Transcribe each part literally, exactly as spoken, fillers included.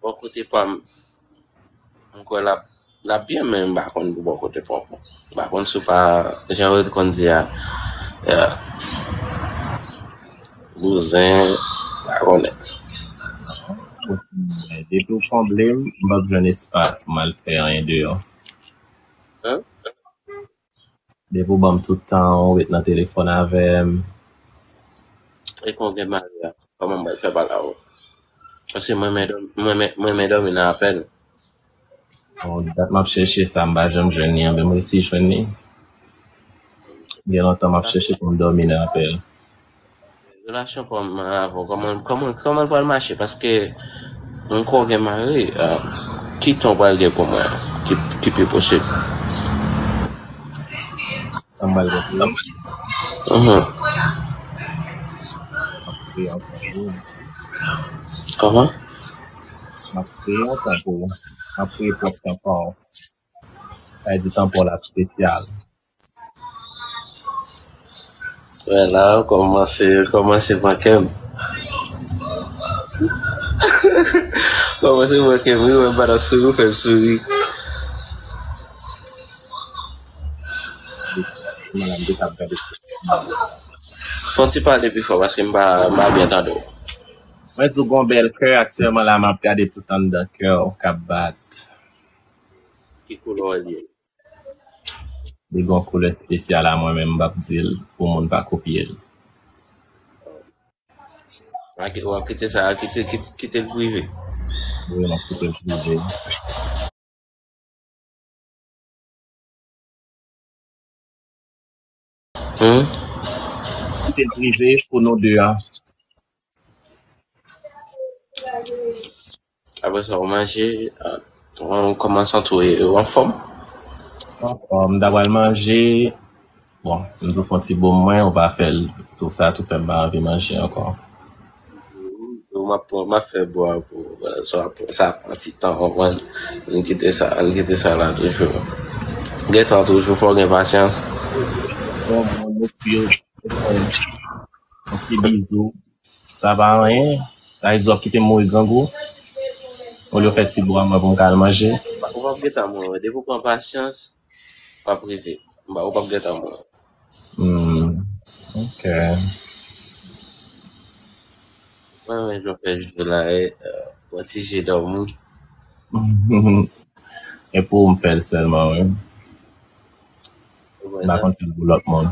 Bò kote pa m, m kwè l ap, l ap byen, men m pa konn pou bò kote pa w. M pa konn si w pa, jan yo konn di a, yeah. Bouzen, m pa konnen. Depi w konble m, m p ap jwenn espas pou m al fè anyen deyò. Hein? Depi w ban m tout tan w ret nan telefòn avè m. E kon gen mari a, kòman m pral fè pale avè w? Paske mwen renmen dòmi, mwen renmen, mwen renmen dòmi nan apèl. Bon, dat m ap chèche sa, m pa janm jwenn li, anben m resi jwenn li. Gen lontan m ap chèche pou m dòmi nan apèl. Relasyon pa m avè w, kòman, kòman, kòman l pral mache? Paske m kwè w gen mari, ah, ki tan w pral gen pou mwen ki, ki pi posib? Tan m pral gen pou ou? Mhm. M ap priye ansanm pou ou. Kòman? M ap priye ansanm pou ou. M ap priye pou tan pa w. Sa vle di tan pa w la espesyal. Wè la, kòmanse, kòmanse pran kè m. Kòmanse pran kè m, wi, wè m pa t ap souri, w fè m souri. Fè yon ti pale pi fò, paske m pa, m pa byen tande w. Mwen di w gon bèl kè, aktyèlman la, m ap gade tout anndan kè w k ap bat. Ki koulè w li ye? Li gon koulè espesyal a mwen menm, m p ap di l pou moun pa kopye l. W ap kite sa, kite, kite, kite l prive. Wi, m ap kite l prive. Hmm? Kite l prive pou nou de a. Apre sa, w manje, ah, w, kòman w santi w, w anfòm? Anfòm, m ta pral manje. Bon, m di w fè yon ti bom mwen, ou pa fè l. Tou sa tou fè m pa anvi manje ankò. M ap, m ap fè bò a pou, sa, sa pran ti tan, w konprann? Ann kite sa, ann kite sa la toujou. Gen tan toujou, fò w gen pasyans. Bon, bon, bon, bon. Yon ti bizou. Sa pa anyen. Sa vle di w ap kite m mouri grangou? Olye w fè ti bwa mwen pou m ka al manje? Ou p ap gentan mouri. Depi w pran pasyans, w ap rive. Ou p ap gentan mouri. Hmm. Ok. Mwen, mwen, jan w fè jwe la, e, euh, pran ti je dòmi. E pou ou m fè l sèlman, wi. M pa konn fè l pou lòt moun.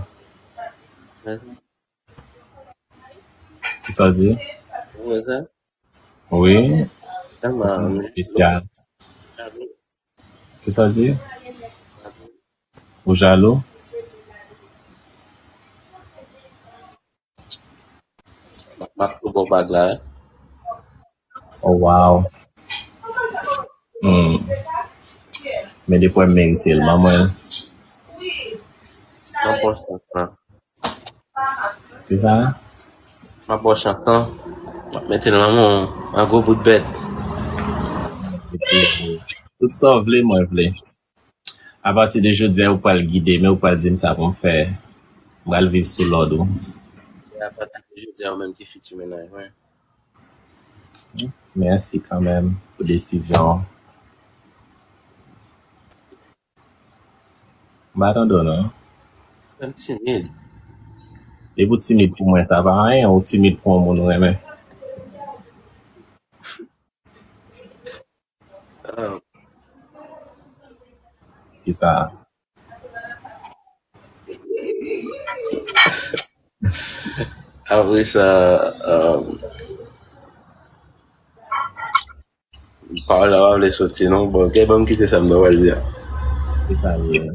Kisa w di? Ou wè sa? Wi. Ou se moun espesyal. Kisa w di? Ou jalou? M ap tou bon bag la, wi. Oh, wow. Hmm. Men depi w wè m merite l, ban mwen l. M ap ba w chans lan. Kisa? M ap ba w chans lan. M ap mete l nan men w, an gwo bout bèt. Tout sa w vle, mwen vle. Apati de jodi a, ou pral gide m, ou pral di m sa pou m fè. M pral viv sou lòd ou. E apati de jodi a, ou menm ki fiti mennaj mwen. Mèsi kanmenm pou desizyon an. M pa tande w non. Fè m timid. Depi w timid pou mwen, sa pa anyen, ou timid pou yon moun ou renmen. Ah. Kisa? Apre sa, um, pawòl la pa vle soti non. Bon, kè ban m kite sa m ta pral di a. Kisa li ye?